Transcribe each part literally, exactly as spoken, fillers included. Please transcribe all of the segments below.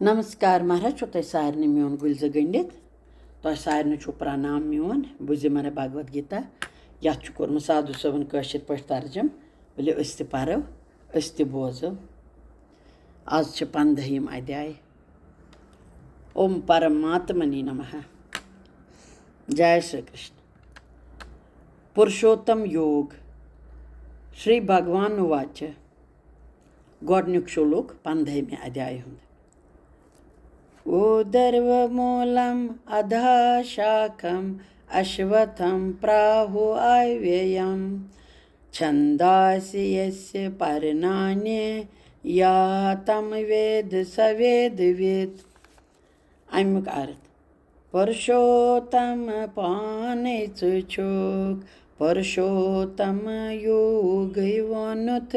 نمسکار مہراج، چھو تۄہہِ سارنٕے میون گُلۍ زٕ گٔنڈِتھ۔ تۄہہِ سارنٕے چھُو پرنام میون۔ بہٕ زِ مانے بھگوت گیتا، یَتھ چھُ کوٚرمُت سادھو صٲبن کٲشِر پٲٹھۍ ترجم۔ ؤلِو أسۍ تہِ پرو، أسۍ تہِ بوزو۔ آز چھِ پنٛدہِم ادھیاے۔ اوم پرماتمنی نمہ۔ جے شری کرشن۔ پُرشوتم یوگ۔ شری بھگوان واچ۔ گۄڈٕنیُک شلوک پنٛدہمہِ ادھیایہِ ہُنٛد۔ ادھرو مولم ادھا شاخم اشوتھم پراہو اویم۔ چھنداسی یسیہ پرنانی یا تم وید س ویدویت۔ امیُک ارتھ۔ پُرشوتم پانے ژٕ چھُکھ پُرشوتم یوگٕے ووٚنُتھ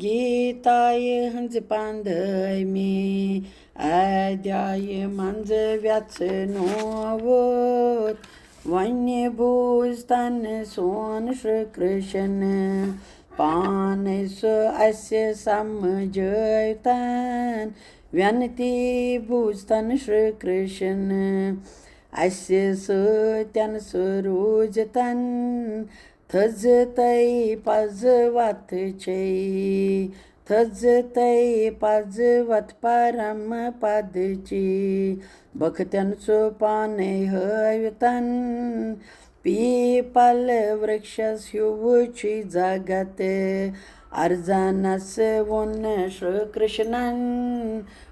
گیتایہِ ہٕنٛزِ پنٛدہمہِ ادھیایہِ منٛز ویژھنووُتھ۔ وۄنۍ بوٗز تن سون شری کرشن، پانے سُہ اسہِ سمجھٲوتن۔ وینتی بوٗز تن شری کرشن، اسہِ سۭتٮ۪ن سُہ روٗزتن۔ تھٔز تَے پَزٕ وَتھ چھے، تھٔز تَے پَزٕ وَتھ پرم پدچی۔ بختن سُہ پانے ہٲوتن، پیپل ورکشس ہیوٗ چھُے جگت۔ ارجنس ووٚن شری کرشنن،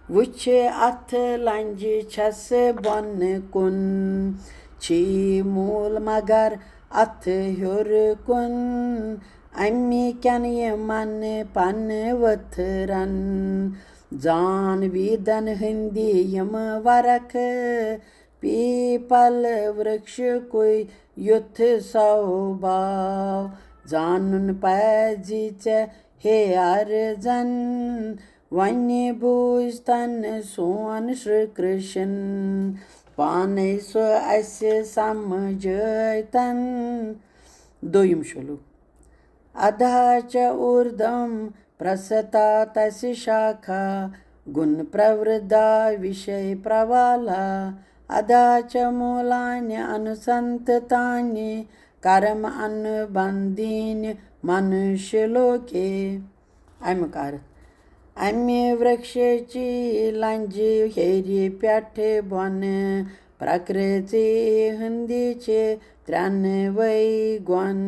وٕچھ اتھ لنجہِ چھس بۄنہٕ کُن، چھی موٗل مگر اتھ ہیوٚر کُن، امی کٮ۪ن یِمن پنہٕ ؤتھرن۔ زان ویدن ہٕنٛدی یِم ورق، پیپل ورکشکُے یُتھ سوباو۔ زانُن پزِ ژےٚ ہے ارجن، وۄنۍ بوٗز تن سون شری کرشن، پانے سُہ اسہِ سمجھٲوتن۔ دوٚیِم شلوک۔ ادھا چ اوردھم پرستھا تسیہ شاخا، گُن پروردا وشے پروالا۔ ادھا چ مولانی انوسنتتانی، کرم انوبندھینی منوشی لوکے۔ امیُک ارتھ۔ امہِ ورکشچی لنجہِ ہیٚرِ پٮ۪ٹھٕ بۄنہٕ پرکرتی ہٕنٛدِ چھِ ترٛٮ۪نوَے گۄن۔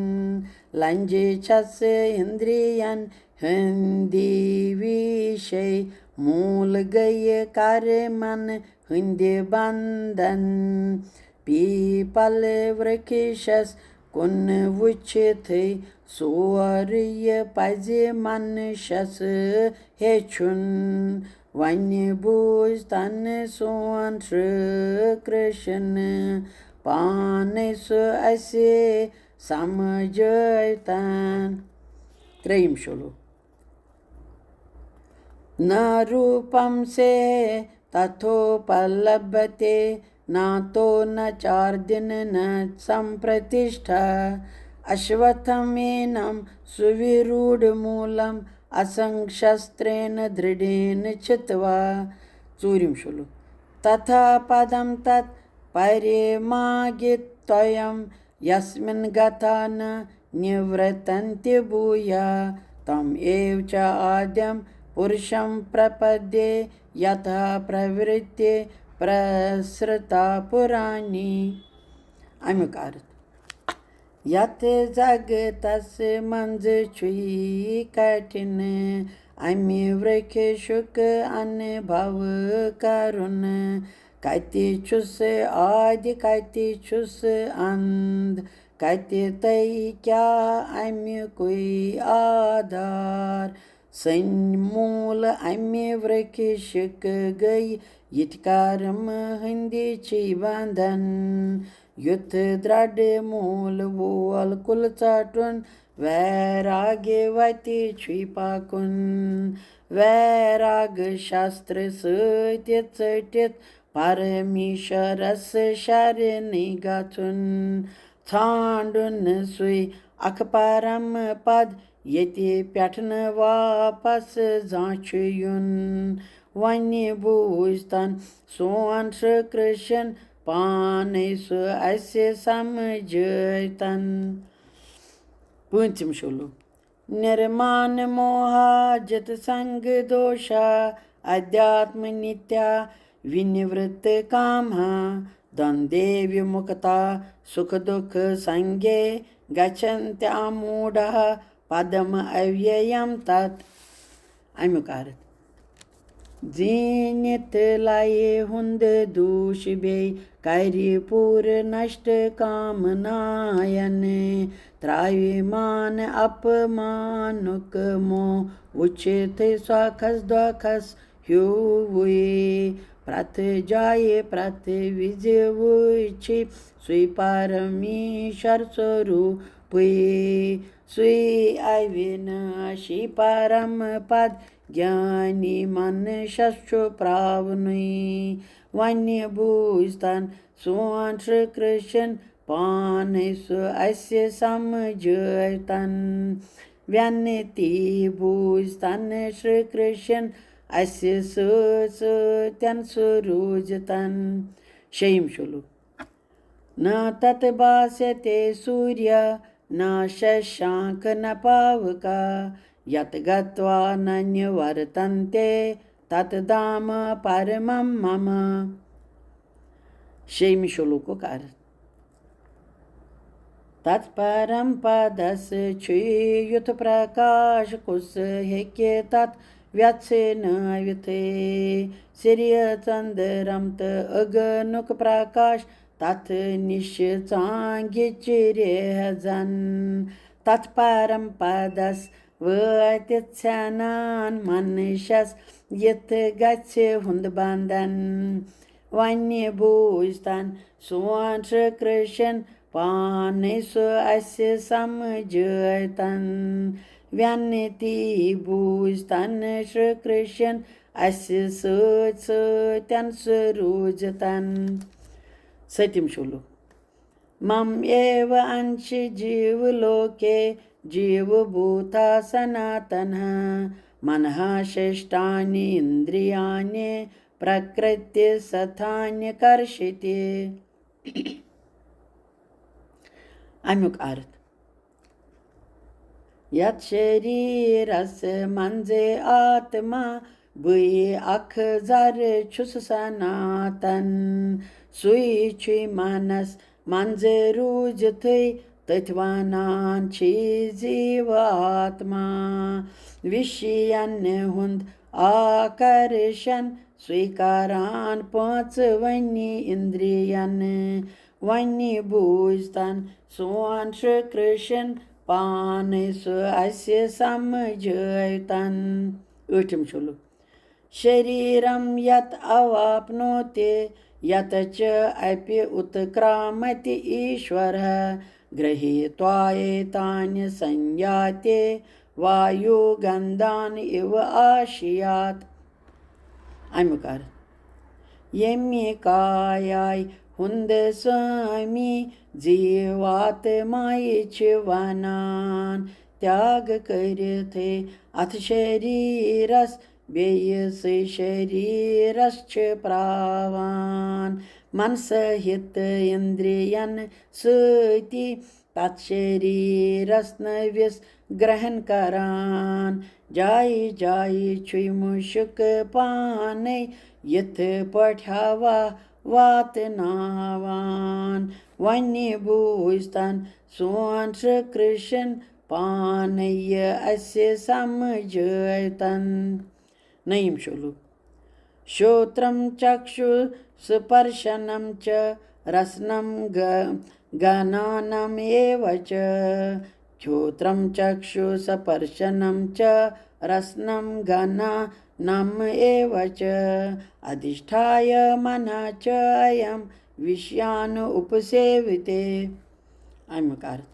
لنجہِ چھس اندرین ہٕنٛدی ویشے، موٗل گٔیہِ کرمن ہٕنٛدِ بندن۔ پیپل ورکشس کُن وٕچھتھٕے سورُے پزِ منشس ہیٚچھُن۔ وۄنۍ بوٗز تن سون شری کرشن، پانے سُہ اسہِ سمجھٲوتن۔ ترٛیٚیِم شلوک۔ نہ روٗپم سے تتھوپلبھتے، ناتو نہ چاردن نہ سمپرتشٹھا۔ اشوتھمینم سویروڈھ مولم اسنگ شسترین درڈھین چھتوا۔ ژوٗرِم شلوک۔ تتھا پدم تت پریماگتویم یسمن گتھا نہ نورتنتی بھویا، تم ایو چ آدیم پرشم پرپدے یتھا پرورتی پرسرتا پرانی۔ امیُک ارتھ۔ یتھ جگتس منٛز چھُے کٹھِن امہِ ورکشُک انبھو کرُن۔ کتہِ چھُس آدِ، کتہِ چھُس اند، کتہِ تہٕ کیٛاہ امیُکُے آدھار۔ سٔنۍ موٗل امہِ ورکشِک گٔے یِتھۍ کرم ہٕنٛدِ چھی بندن۔ یُتھ درٛڈ موٗل وول کُل ژٹُن، ویراگہِ وتہِ چھُے پکُن۔ ویراگ شستر سۭتۍ ژٔٹِتھ پرمیشورس شرنٕے گژھُن۔ ژھانڈُن سُے اکھ پرم پد، ییٚتہِ پٮ۪ٹھ نہٕ واپس زانٛہہ چھُ یُن۔ وۄنۍ بوٗزتن سون شری کرشن پانے سُہ اسہِ سمجھٲوتن۔ پوٗنٛژِم شولو۔ نرمان موہا جت سنگ دوشا ادھیاتم نتیا ونیورت کامہا دن دیوی مکتا سکھ دکھ سنگے گچھنتی اموڈھا پدم اویم تت۔ امیُک ارتھ۔ زیٖنِتھ لَیہِ ہُنٛد دوٗش بیٚیہِ کَرِ پوٗرٕ نشٹ کامناین۔ ترٛاوِ مان اپمانُک موہ وُچھِتھٕے سۄکھس دۄکھس ہیوٗوٕے۔ پرٛٮ۪تھ جایہِ پرٛٮ۪تھ وِزِ وُچھِ سُے پرمیشور سوروٗپٕے۔ سُے اوِناشی پرم پد گیانی منشس چھُ پراونُے۔ وۄنۍ بوٗزتن سون شری کرشن پانے سُہ اسہِ سمجھٲوتن۔ وینتی بوٗزتن شری کرشن اسہِ سۭتۍ سۭتٮ۪ن سُہ روٗزتن۔ شیٚیِم شولوک۔ نہ تت باسیتے سوریہ نہ ششانک نہ پاوکا یت گتوا نہ نورتنتے تت دھام پرمم مم۔ شیٚیِمہِ شولوکُک ارتھ۔ تت پرم پدس چھُے یُتھ پرکاش کُس ہیٚکہِ تت ویژھنٲوِتھٕے۔ سریہ چندرم تہٕ اگنُک پرکاش تتھ نِش ژانگہِ چِرِ ہٮ۪ژن۔ تتھ پرم پدس وٲتِتھ ژھٮ۪نان منشس یِتھ گژھِ ہُند بندن۔ وۄنۍ بوٗزتن سون شری کرشن پانے سُہ اسہِ سمجھٲوتن۔ وینتی بوٗزتن شری کرشن اسہِ سۭتۍ سۭتٮ۪ن سُہ روٗزتن۔ سٔتِم شولوک۔ مم ایو انش جیو لوکے جیو بھوتا سناتنہ منہا ششٹانی اندریانی پرکرتی ستھانی کرشتی۔ امیُک ارتھ۔ یتھ شریرس منٛزے آتما بٕے اکھ ذرٕ چھُس سناتن۔ سُے چھُے منس منٛزٕ روٗزِتھٕے تٔتھۍ ونان چھی جیٖو آتما۔ وِشین ہُنٛد آکرشن سُے کران پانٛژوٕنی اندرین۔ وۄنۍ بوٗزتن سون شری کرشن پانے سُہ اسہِ سمجھٲوتن۔ ٲٹھِم شولوک۔ شریرم یت اواپنوتی یت چ اپی اتکرامتی ایشور گرہیتوا ایتانی سنیاتی وایو گندھان اِو آشیات۔ امیُک ارتھ۔ ییٚمہِ کایایہِ ہُنٛد سٲمی جیٖواتمایہِ چھِ ونان، تیاگ کٔرِتھٕے اتھ شریرس بیٚیِسٕے شریرس چھِ پراوان۔ منسہٕ ہِت اندرین سۭتی تتھ شریرس نٔوِس گرہن کران۔ جایہِ جایہِ چھُے مُشُک پانے یِتھ پٲٹھۍ ہوا واتناوان۔ وۄنۍ بوٗزتن سون شری کرشن پانے یہِ اسہِ سمجھٲوتن۔ نٔیِم شولوک۔ شوترم چکشو سپرشنم چ رسنم گ-، گنانم ایو چ۔ شوترم چکشو سپرشنم چ رسنم گنانم ایو چ۔ ادھشٹھایہ منہ چ ایم وشیان اپسیوتے۔ امیُک ارتھ۔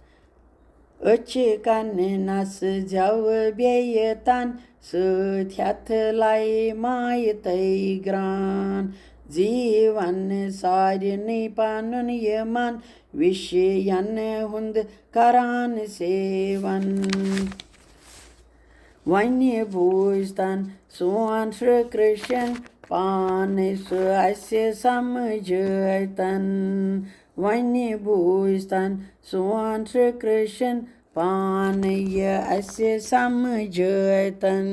أچھ، کَنہٕ، نَسہٕ، زٮ۪وٕ بیٚیہِ تَن سۭتۍ ہٮ۪تھ لَیہِ مایہِ تٔۍ گرٛان۔ زیٖوَن سارنٕے پَنُن یہِ من وِشیَن ہُنٛد کران سیوَن۔ وۄنۍ بوٗزتن سون شری کرشن پانے سُہ اَسہِ سمجھٲوتن۔ وۄنۍ بوٗزتن سون شری کرشن پانے یہِ اَسہِ سمجھٲوتن۔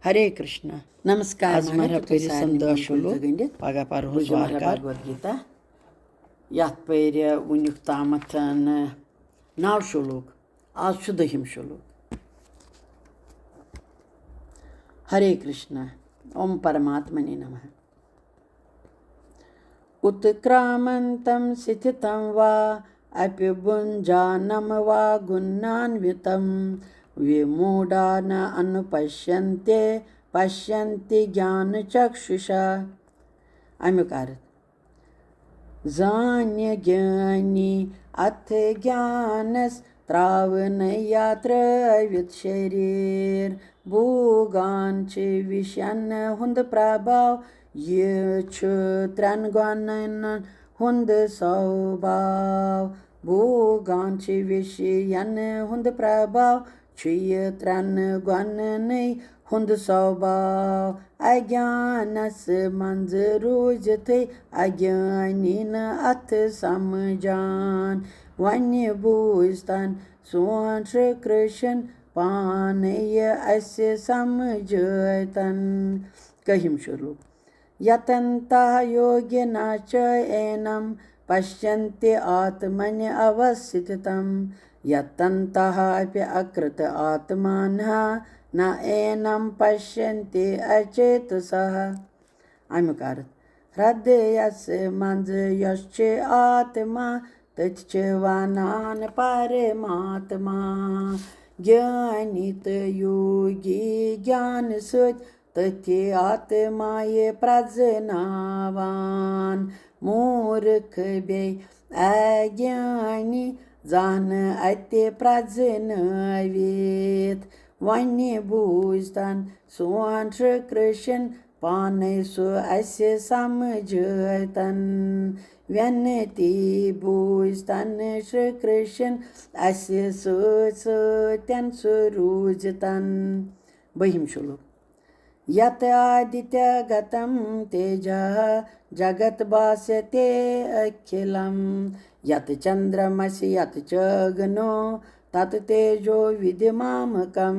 ہرے کرشنا۔ نمسکار۔ آز مہراج، مہراج، تُہۍ پٔرِو سارنٕے سم دہ منٛز شلوک، گٔنٛڈِتھ۔ پگاہ پرہوس بوٗزِو مہراج وارٕ کارٕ۔ بھگوت گیتا۔ یتھ پٔرۍ وُنیُک تامتھ نو شلوک۔ آز چھُ دٔہِم شلوک۔ ہرے کرشنا۔ اوم پرماتمنے نمہ۔ اتکرامنتم ستھتم وا اپی بھنجانم وا گنانوتم وموڈھا نہ انوپشنتے پشنتی گیان چکششا۔ امیُک ارتھ۔ زانہِ گیانی اتھ گیانس تراونہٕ یا ترٲوِتھ شریر۔ بھوگان چھِ وشین ہُند پربھاو، یہِ چھُ ترٛٮ۪ن گۄنن ہُند سوباو۔ بھوگان چھِ وشین ہُند پربھاو، چھُ یہِ ترٛٮ۪ن گۄننٕے ہُنٛد سوباو۔ اگیانس منٛز روٗزِتھٕے اگیانی نہٕ اتھ سمجھان۔ وۄنۍ بوٗزتن سون شری کرشن پانے یہِ اسہِ سمجھٲوتن۔ کٔہِم شروع۔ یتنتہ یوگینہ چ اینم پشینتی آتمنی اوستھتم، یتنتہ اپی اکرت آتمانہ نہ اینم پشینتی اچیتسہ۔ امیُک ارتھ، ہردیس منٛز یۄس چھِ آتما، تٔتھۍ چھِ ونان پرماتما۔ گیانی تہٕ یوگی گیان سۭتۍ تٔتھی آتمایہِ پرٛزناوان۔ موٗرکھ بیٚیہِ اگیانی زانہٕ اَتہِ پرٛزنٲوِتھ۔ وۄنۍ بوٗزتن سون شری کرشن پانے سُہ اَسہِ سمجھٲوتن۔ وینتی بوٗزتن شری کرشن اَسہِ سۭتۍ سۭتٮ۪ن سُہ روٗزتن۔ بٔہِم شلوک۔ یت آدتیہ گتم تیجہ جگت بھاسیتے اکھلم، یت چندرمسی یت چ اگنو تت تیجو ودھمامکم۔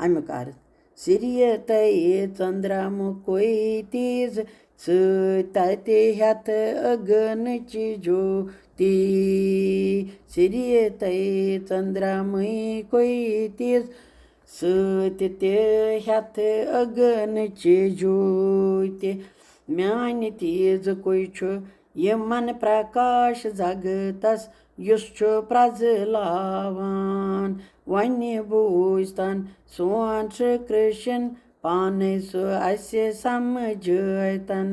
امیُک ارتھ، سریے تئی چندرمکُے تیز، سۭتۍ تتہِ ہٮ۪تھ اگنچ جوتی۔ سریے تئی چندرمکُے تیز، سۭتۍ تہِ ہٮ۪تھ اگنچ جوتہِ۔ میانہِ تیزکُے چھُ یِمن پرکاش جگتس، یُس چھُ پرٛزلاوان۔ وۄنۍ بوٗزتن سون شری کرشن پانے سُہ اَسہِ سمجھٲوتن۔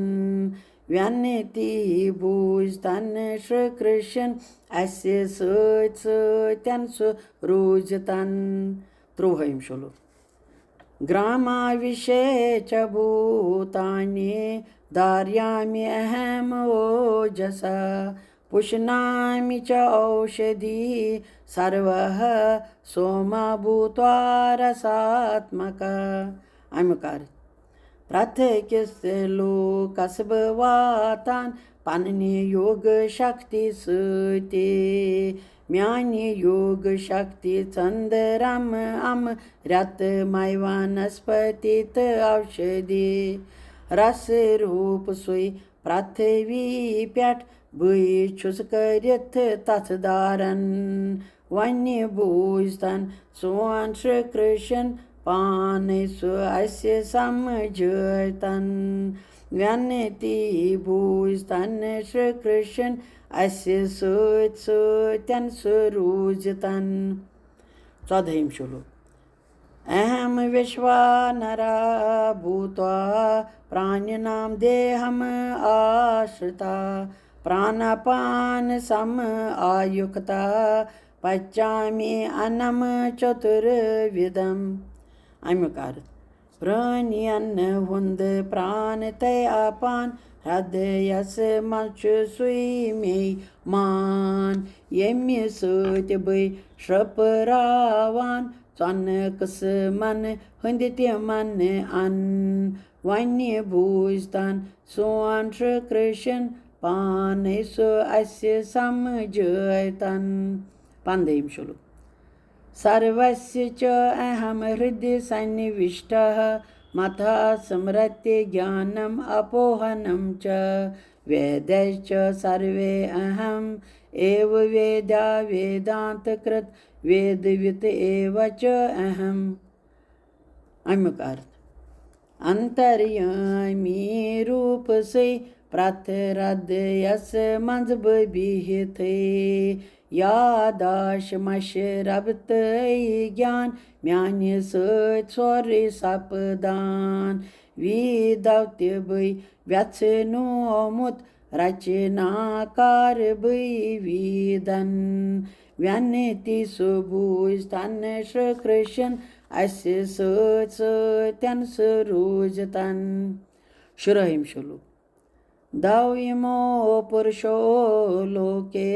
وینتی بوٗزتن شری کرشن اَسہِ سۭتۍ سۭتٮ۪ن سُہ روٗزتن۔ ترٛوہٲیِم شلوک۔ گراماوشے چ بھوتانی داریامی اہم اوجسا، پُشنامی چ اوشدھی سروہ سوما بھوتوا رساتمکا۔ امیُک ارتھ، پرٛتھ أکِس لوٗکس بہٕ واتان پننہِ یوگ شکتی سۭتۍ۔ میانہِ یوگ شکتی ژندرم ام رت مے ونسپتی تہٕ اوشدھی رس روٗپ سُے پرٛتھوی پٮ۪ٹھ بٕے چھُس کٔرِتھ تتھ دارن۔ وۄنۍ بوٗزتن سون شری کرشن پانے سُہ اَسہِ سمجھٲوتن۔ وینتی بوٗزتن شری کرشن اَسہِ سۭتۍ سۭتٮ۪ن سُہ روٗزتن۔ ژۄدہٲیِم شلوک۔ اہم وشوا نرا بھوتوا پرانینام دیہم آشرتا، پراناپان سم آیکتا پچامی انم چترویدھم۔ امیُک ارتھ، پرٛانین ہُنٛد پران تہٕ اپان ہردیس منٛز چھُ سُے مے مان، ییٚمہِ سۭتۍ بہٕ شرٛپراوان ژۄنہٕ قٕسمن ہٕنٛدۍ تِمن اَن۔ وۄنۍ بوٗزتن سون شری کرشن پانے سُہ اَسہِ سمجھٲوتن۔ پندہِم شلوک۔ سروسیہ چ اہم ہردی سنوشٹہ متھا سمرتی گیانم اپوہنم چ ویدیہ چ سروے اہم ایو ویدیا ویدانت کرت ویدوت ایو چ اہم۔ امیُک ارتھ۔ انتریٲمی روٗپسٕے پرٛٮ۪تھ ردیس منٛز بہٕ بِہِتھٕے یاداش مشرب تہٕ گیان میانہِ سۭتۍ سورُے سپدان۔ ویدو تہِ بٕے ویژھنومُت رچنا کار بٕے ویدن۔ وینتی سُہ بوٗزتن شری کرشن اسہِ سۭتۍ سۭتٮ۪ن سُہ روٗزتن۔ شُرٲہِم شلوک۔ دو یمو پُرشو لوکے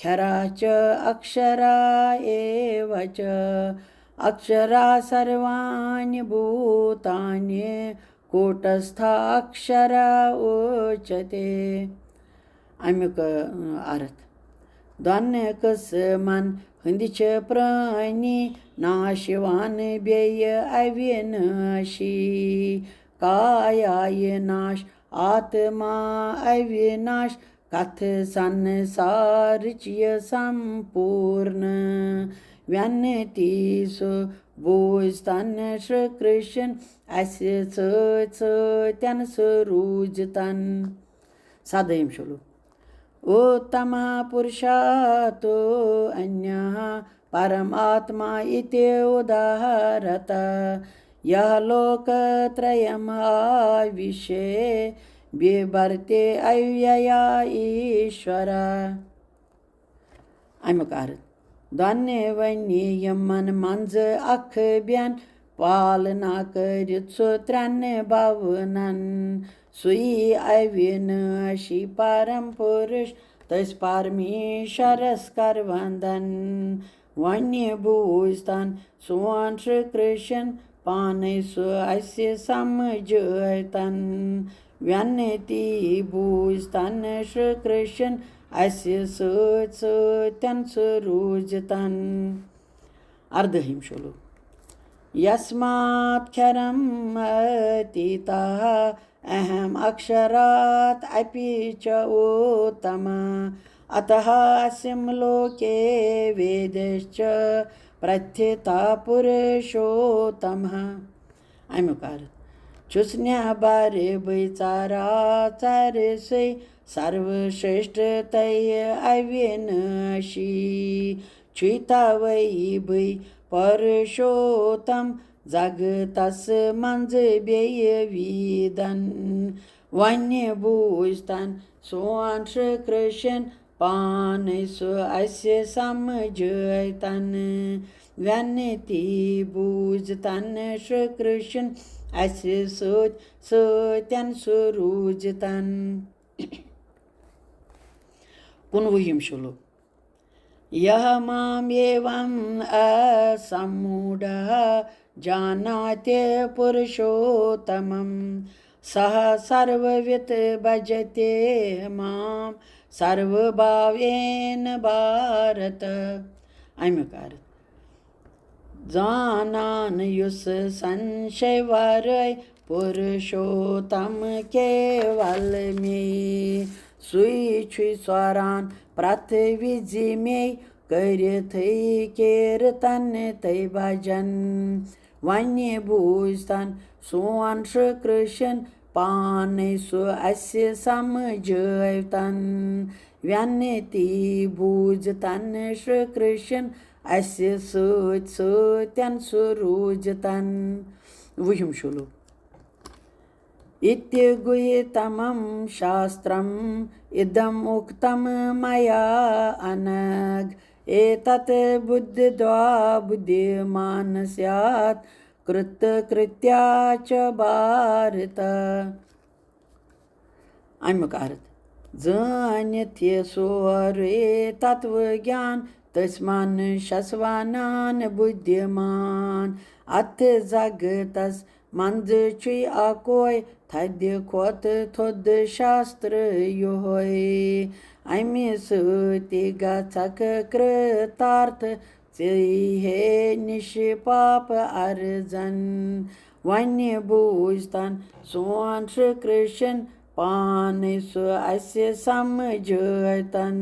کھرا چ اکشرا ایو چ۔ اکشرا سروانی بھوتانی کوٹستھا اکشرا اوچتے۔ امیُک، اۭں، ارتھ۔ دۄن قٕسمن ہٕنٛدۍ چھِ پرٛٲنی ناش یِوان بیٚیہِ اوِناشی۔ کایایہِ ناش، آتما اوِناش، کتھ سنسارٕچ یہِ سمپوٗرن۔ وینتی سُہ بوٗزتن شری کرشن اسہِ سۭتۍ سۭتٮ۪ن سُہ روٗزتن۔ سدٲیِم شلوک۔ اتما پُرشا تو انیہ پرم آتما اتی اداہرتہ۔ یہ لوک تریم آوشے ببھرتے اوییا ایشورا۔ امیُک ارتھ۔ دۄنوٕنی یِمن منٛزٕ اکھ بٮ۪ن پالنا کٔرِتھ سُہ ترٛٮ۪ن بھونن۔ سُے اوِناشی پرم پُرش تٔسۍ پرمیشورس کر وندن۔ وۄنۍ بوٗزتن سون شری کرشن پانے سُہ اسہِ سمجھٲوتن۔ وینتی بوٗزتن شری کرشن اسہِ سۭتۍ سۭتٮ۪ن سُہ روٗزتن۔ اردٲہِم شلوک۔ یسمات کھرم اتیتہ اہم اکشرات اپی چ اتما اتہ اسم لوکے ویدشچ پرتھتا پُرشوتمہ۔ امیُک ارتھ۔ چھُس نٮ۪بر بٕے ژرا ژرسٕے سروشرشٹھ تہٕ اوِناشی۔ چھُے توے بٕے پُرشوتم جگتس منٛز بیٚیہِ ویدن۔ وۄنۍ بوٗزتن سون شری کرشن پانے سُہ اسہِ سمجھٲوتن۔ وینتی بوٗزتن شری کرشن اسہِ سۭتۍ سۭتٮ۪ن سُہ روٗزتن۔ کُنوُہِم شلوک۔ یہ مام ایوم اسموڈھا جاناتی پُرشوتمم سہ سرووت بھجتے مام سروبھاوین بھارت۔ امیُک ارتھ۔ زانان یُس سنشے ورٲے پُرشوتم کیول مے، سُے چھُے سوران پرٛتھ وِزِ مے کٔرِتھٕے کیرتن تہٕ بھجن۔ وۄنۍ بوٗزتن سون شری کرشن پانے سُہ اسہِ سمجھٲوتن۔ وینتی بوٗزتن شری کرشن اسہِ سۭتۍ سۭتٮ۪ن سُہ روٗزتن۔ وُہِم شلوک۔ اتہِ گُہیتمم شاسترم ادم اکتم میا انگ، ایتت بُدھیتوا بُدھیمان سیات کرتکرتیا چ بھارت۔ امیُک ارتھ۔ زٲنِتھ یہِ سورُے تتوٕ گیان تٔسۍ مانشس ونان بُدھیمان۔ اتھ زگتس منٛز چھُے اکوے تھدِ کھۄتہٕ تھوٚد شاستر یُہوے۔ امہِ سۭتۍ گژھکھ کرتارتھ ژےٚ ہے نِش پاپ ارزن۔ وۄنۍ بوٗزتن سون شری کرشن پانے سُہ اسہِ سمجھٲوتن۔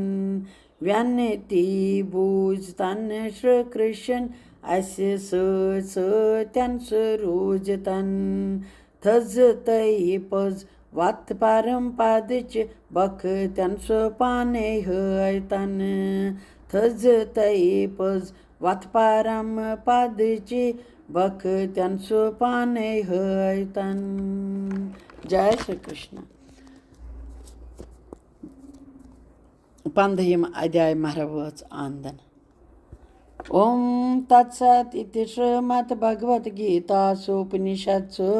وینتی بوٗزتن شری کرشن اسہِ سۭتۍ سۭتٮ۪ن سُہ روٗزتن۔ تھٔز تٔے پٔز وتھ پرم پدچہِ بختن سُہ پانے ہٲوتن۔ تھٔز تٔے پٔز وتھ پرم پدچہِ بختن سُہ پانے ہٲوتن۔ جے شری کرشنا۔ پندہِم ادھیاے مہرا وٲژ آندن۔ ॐ तत्सत् इति श्रीमद्भगवद्गीतासूपनिषत्सु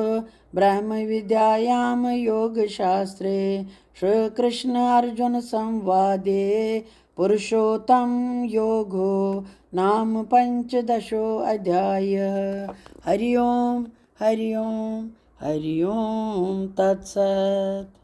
ब्रह्मविद्यायां योगशास्त्रे श्रीकृष्ण अर्जुन संवादे पुरुषोत्तम योगो नाम पञ्चदशो अध्यायः। हरि ओम, हरि ओम, हरि ओम तत्सत्।